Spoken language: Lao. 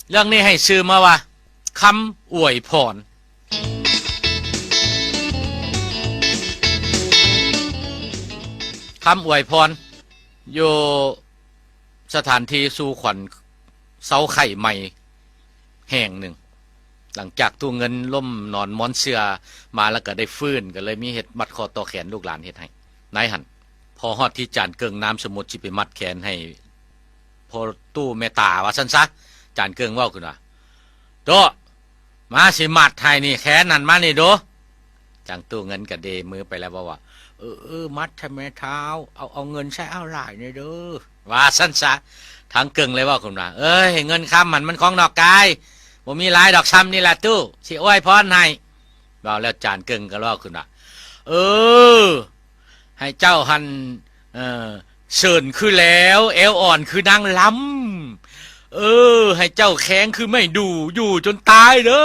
ເລື່ອງນີ້ໃຫ້ຊື່ມາວ່າ ຄຳອວຍພອນ. ຄຳອວຍພອນ ຢູ່ສະຖານທີ່ສູ່ຂວັນເຊົາໄຂ້ໃໝ່ແຫ່ງໜຶ່ງ. ຫຼັງຈາກຕູ້ເງິນລົ້ມນອນໝອນເສື່ອມາ ແລ້ວກໍໄດ້ຟື້ນ ກໍເລີຍມີເຮັດມັດຂໍ້ຕໍ່ແຂນ ລູກຫຼານເຮັດໃຫ້. ໃນຫັ້ນ ພໍຮອດທີ່ຈານເກິ່ງນາມສົມມຸດຊິໄປມັດແຂນໃຫ້ພໍ່ຕູ້ແມ່ຕາວ່າຊັ້ນຊະ, ຈານເກິ່ງເວົ້າຂຶ້ນວ່າ ໂຕ ມາ ຊິມັດໃຫ້ນີ້ ແຂນນັ້ນມານີ້ດູ. ຈາງຕູ້ເງິນກະເດມືໄປແລ້ວເວົ້າວ່າ ເອີ ເອີ ມັດແທ້ແມ່ທ້າວ, ເອົາ ເອົາເງິນໃສ່ເອົາຫຼາຍແດ່ເດີ ວ່າຊັ້ນຊະ. ທາງເກິ່ງເລີຍເວົ້າຂຶ້ນວ່າ ເອີຍ ເງິນຄຳຫັ້ນມັນຂອງນອກກາຍ, ບໍ່ມີຫຼາຍດອກ ຊ່ຳນີ້ລະຕູ້ ຊິອວຍພອນໃຫ້. ເວົ້າແລ້ວຈານເກິ່ງກໍເວົ້າຂຶ້ນວ່າ ເອີ ໃຫ້ເຈົ້າຫັ້ນ ເອີ ເຊີນຄືແລ້ວ ແອວອ່ອນຄືນາງລຳ, ເອີ ໃຫ້ເຈົ້າແຂງຄືໄມ້ດູ່ ຢູ່ຈົນຕາຍເດີ.